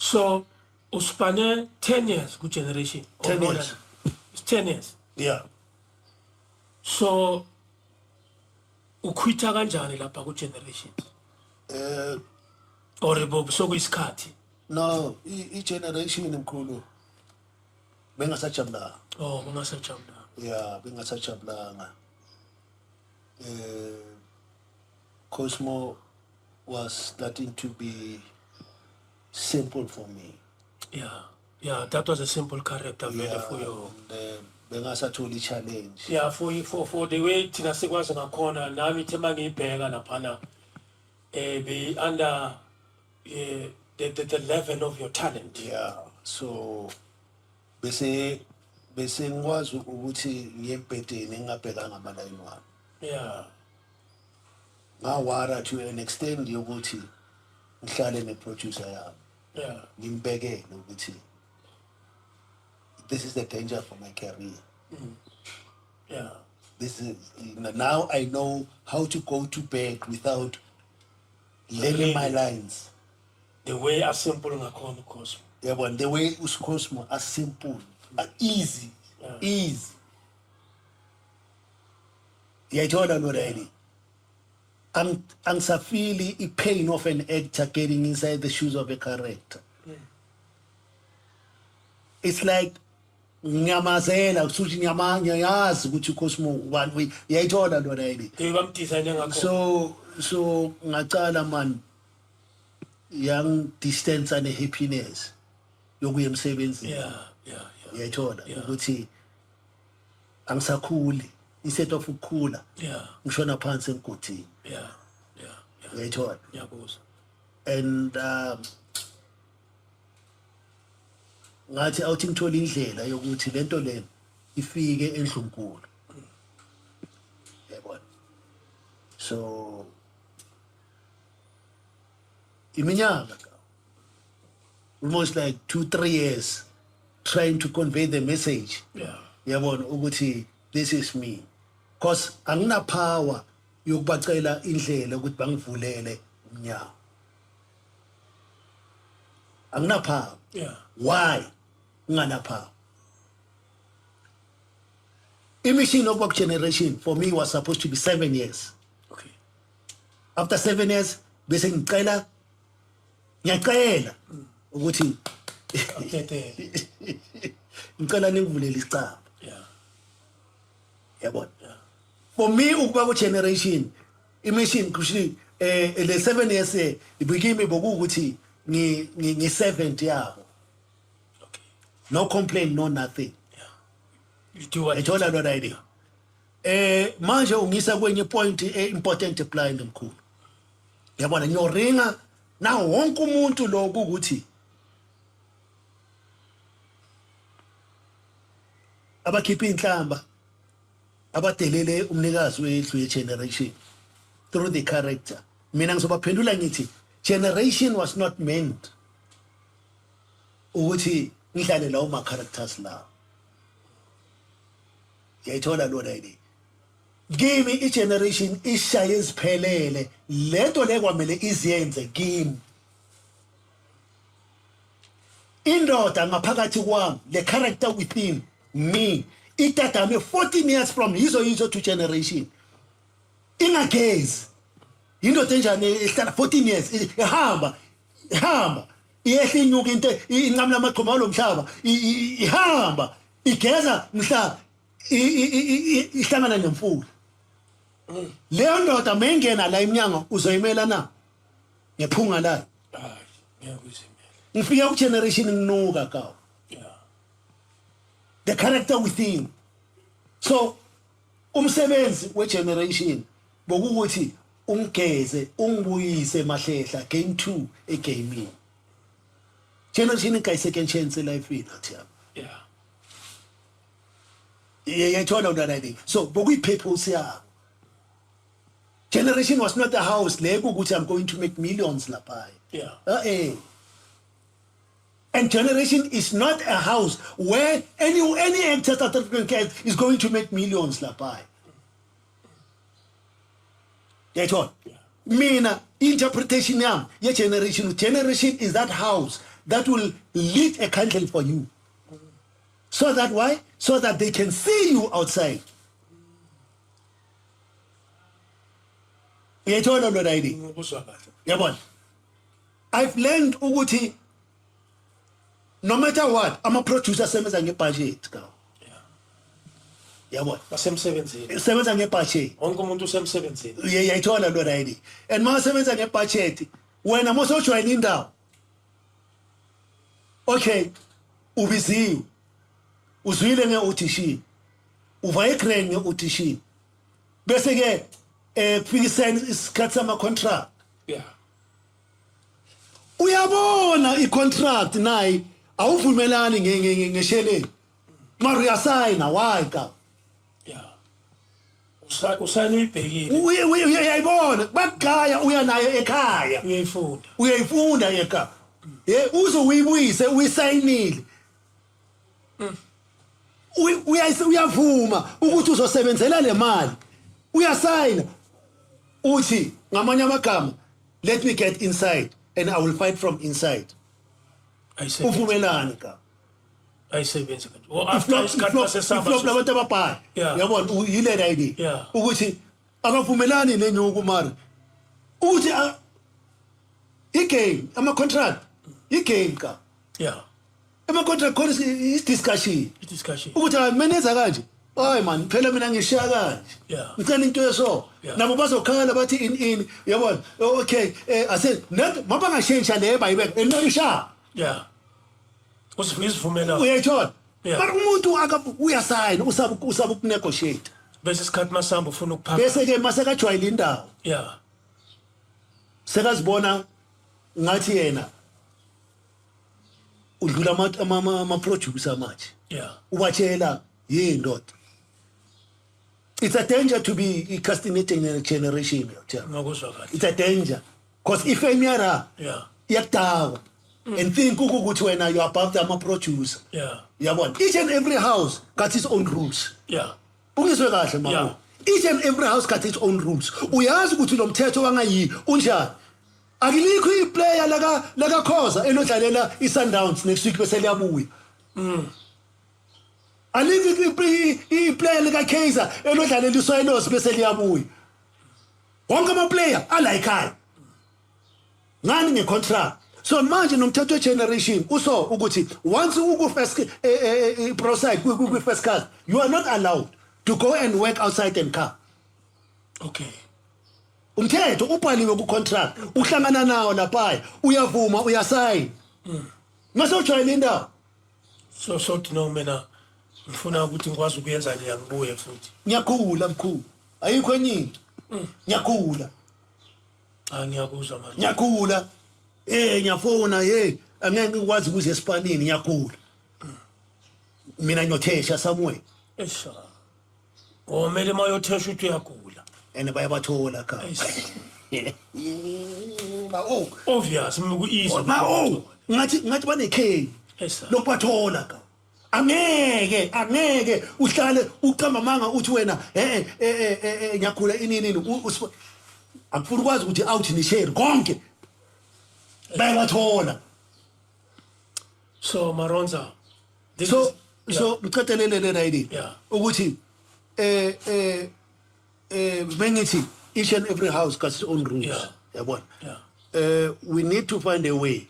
So uspane 10 years ku generation or 10 more years. It's 10 years. Yeah. So ukhwitha kanjani lapha ku generations? Or bo sokuyisikhathi? No, i-generation mkhulu bengasajabulanga. Oh, kungasajabulanga. Yeah, bengasajabulanga. Cosmo was starting to be simple for me. Yeah, that was a simple character vele for you. And, bengasatholi challenge. Yeah, for the way thina sikwazi ngakhona, nami ithe mangiyibheka laphana, be under the level of your talent. Yeah, so bese ngikwazi ukuthi ngiye embhedeni ngingabhekanga amalayini wami. Ngawara to an extent yokuthi ngihlale ne-producer yami. Ngimbekele ukuthi this is the danger for my career. This is now I know how to go to bed without learning my lines. The way a simple ngakhona Cosmo. Yeah, but the way uScosmo are simple, are easy, easy. Ngiyayithola lo lady. Angisafili i-pain of an actor getting inside the shoes of a character. It's like ngiyamazela kusho ngiyazi ukuthi uCosmo ubani, uyayithola lo lady. The way bamdesign ngakhona. So ngacala man yang distance and happiness yokuya emsebenzini. Uyayithola ukuthi angisakhuli, instead of ukukhula ngishona phansi emgodini. Uyayithola? Ngiyakuzwa. And ngathi awuthi ngithola indlela yokuthi lento le ifike endlunkulu. Yabona? So iminyaka almost like 2-3 years trying to convey the message. Yabona ukuthi this is me. Because angina power yokubacela indlela ukuthi bangivulele umnyango. Angina power. Why? Ngana power. Imission of work generation for me was supposed to be 7 years. After 7 years bese ngicela, ngiyacela ukuthi Atete. ngicela ningivulele isicaba. Yabona? For me ukuba ku generation imission kusho le 7 years ibikimi bokuthi ngi servant yabo. No complaint, no nothing. You do what Ethola lona idea. Manje ungisa kwenye point important blind mkhulu. Yabona ngiyoringa na wonke umuntu lokhu ukuthi abakhipha inhlamba abadelele umnikazi wendlu ye generation through the character. Mina ngizobaphendula ngithi generation was not meant ukuthi ngidlale lawo ma characters lawo. Ngiyayithola lona idea. Kimi i generation ishaye iziphelele lento le kwamele iziyenze kimi. Indoda ngaphakathi kwami, the character within me, itadame 14 years from yizo yizo to generation. Ingagezi. Indoda enjani ehlala 14 years ihamba, ihamba, iyehla inyuka into inqamla amaqhuma lomhlaba, ihamba, igeza mhla ihlangana nemfula. Leyo ndoda mayingena la eminyango uzoyimela na? Ngephunga layo. Hayi, ngeke uzimele. Ngifike ku generation nginuka kawo. The character within. So umsebenzi we generation bokuthi ungigeze ungibuyise mahlehla game 2 egaming. Generation ingayi second chance life yethu yami. Yayithola umntwana le. So bokuyi purpose yabo. Generation was not a house le ukuthi I'm going to make millions lapha. And generation is not a house where any actor South African cat is going to make millions lapha. Yayithola? Mina interpretation yami ye generation, generation is that house. that will lit a candle for you. So that why? So that they can see you outside. Uyayithola lona idea? Ngikuzwa kahle. Yabona, I've learned ukuthi no matter what, ama-producer asebenza ngebudget ka. Yabona. Basemsebenzini. Sebenza ngebudget. Wonke umuntu usemsebenzini. Uyayithola lona idea? And uma usebenza ngebudget wena, mosowujoyina indawo, okay, ubiziwe, uzwile nge-audition, uva igrand nge-audition, bese ke kufika isikhathi sama-contract. Uyabona, i-contract nayi awuvumelani ngesheleni, mara uyasayina. Why ka? Yeah, usayina uyibhekile. Uyayibona, bakugaya, uya nayo ekhaya. Uyayifunda. Uyayifunda yeka ye uze uyibuyise uyisayinile. Uyavuma ukuthi uzosebenzela le mali, uyasayina, uthi ngamanye amagama, "Let me get inside and I will fight from inside." Ayisebenzi. Uvumelane ka. Ayisebenzi kanje. Oh, after isikhathi masesihamba. Iflop labantu ababhayi. Yabona, yile idea ukuthi akavumelani nenyuku, mara uthi igame, ama contract igame ka. Ama contract khona is discussion. I-discussion. Ukuthi hayi, menenza kanje, hayi man, phela mina ngishiya kanje. Ngicela into yeso. Nabo bazokhala bathi in yabona. Oh, okay, ase net mabangashintsha le bayibeka enorisha. Yeah, usifika isivumelwano. Uyayithola? Yeah. But umuntu uyasayina, usaba ukunegotiate. Bese isikhathi masihamba ufuna ukuphaka. Bese ke masekajwayele indawo, sekazibona ngathi yena udlula ama producer manje. Ubatshela yindoda, it's a danger to be casting a generation, uyakutshela. Ngakuzwa kahle. It's a danger because ifame yara iyakudakwa and think ukuthi wena you are above ama producer. Uyabona, each and every house got its own rules. Ungizwe kahle, mama. Each and every house got its own rules. Uyazi ukuthi lo mthetho wangayi unjani. Akulikho iplayer laka Khoza elodlalela iSundowns next week bese liyabuya. Alikho iplayer lika Kaizer elodlalela iSwallows bese liyabuya. Wonke ama player ala ekhaya ngani ngecontract. So manje nomthetho generation uso ukuthi once uku first pro side, ku first class, you are not allowed to go and work outside and come. Umthetho ubhaliwe ku contract, uhlangana nawo lapha, uyavuma, uyasayina mase ujwayele indawo. So no, mina ngifuna ukuthi ngikwazi ukuyenza le, ngibuye futhi. Ngiyakhula mkhulu, ayikho enye into, ngiyakhula. Cha, ngiyakuzwa manje. Ngiyakhula, ngiyafona, hey, angeke ngikwazi ukuze esipanini, ngiyakhula mina, ngiyothesha somewhere. Esha, omele mayothesha ukuthi uyagula. And bayabathola ka. Eish. Ma oh. Obvious, ku-easy. Ma oh, ngathi banekhe Esa. lokubathola ka. Angeke uhlale uqamba manga uthi wena ngiyakhula, ini ini, akufuni ukwazi ukuthi out ni share konke, bayabathola. So Maronza, this So is, so ngiqedelele le idea ukuthi bengithi each and every house got its own rules. Yabona? Yeah. We need to find a way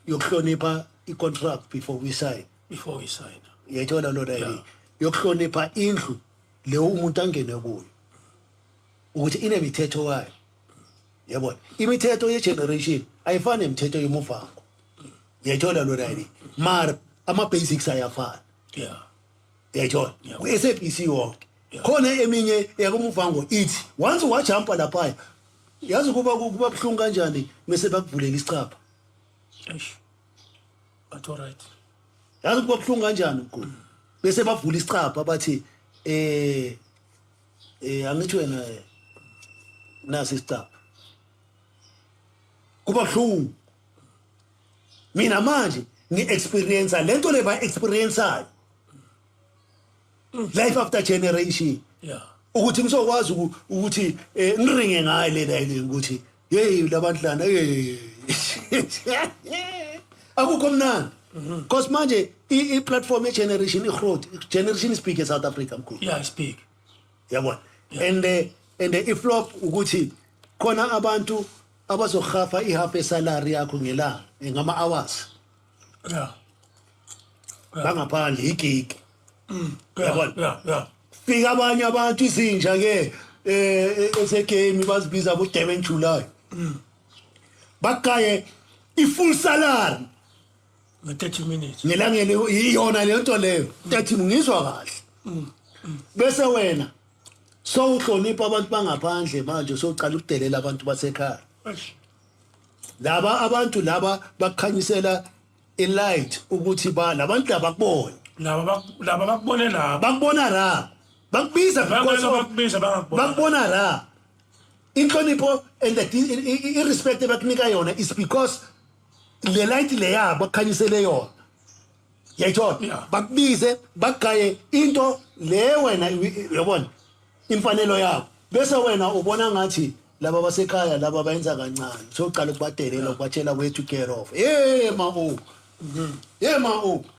yokuhlonipha i-contract before we sign. Before we sign. Uyayithola lona Yeah. idea yokuhlonipha indlu leyo umuntu angene kuyo ukuthi inemithetho wayo. Yabona, imithetho ye-generation ayifani nemithetho yomuvango. Uyayithola lona idea? Mara ama-basics ayafana. Uyayithola? Yeah. Ku-SABC wonke. Yeah. Khona eminye yakumuvango ithi once wajumpa laphaya, yazi kuba buhlungu kanjani mase bakuvulela isicapha. Eish, but all right. Yazi kuba buhlungu kanjani, mkhulu, bese bavula isicapha bathi angithi wena, nasi isicapha. Kuba buhlungu. Mina manje ngi-experience lento le ba-experienceayo, life after generation, ukuthi ngizokwazi ukuthi ngiringe ngayo le la ukuthi hey, labantu lana, hey, Akukho mnandi because manje i-platform ye-generation i-growth generation is big e-South Africa, mkhulu. Yeah, it's big. Yabona, and i-flop ukuthi khona abantu abazohafa i-half e-salary yakho ngelanga, ngama-hours bangaphandle i-gig. Yabona? Yeah. Fika abanye abantu, izinja ke ese-game, bazibiza bo Durban July, bagaye i-full salary nge-30 minutes. Ngelangeni iyona leyo nto leyo, 30, ngizwa kahle. Bese wena sowuhlonipha abantu bangaphandle, manje sowucala ukudelela abantu basekhaya. Eish. Laba abantu laba bakukhanyisela i-light ukuthi ba labantu laba bakubona. Laba bakubone laba. Bakubona la, bakubiza because of Bakubiza bangakubona. Bakubona la inhlonipho and the i-respect ebakunika yona is because le light leya bakukhanyisele yona, yayithola? Yeah. Bakubize, bakugaye into le wena uyabona imfanelo yakho, bese wena ubona ngathi laba basekhaya laba bayenza kancane, soqala ukubadelela, ukubatshela where to get off. Hey ma, oh, hey ma, oh.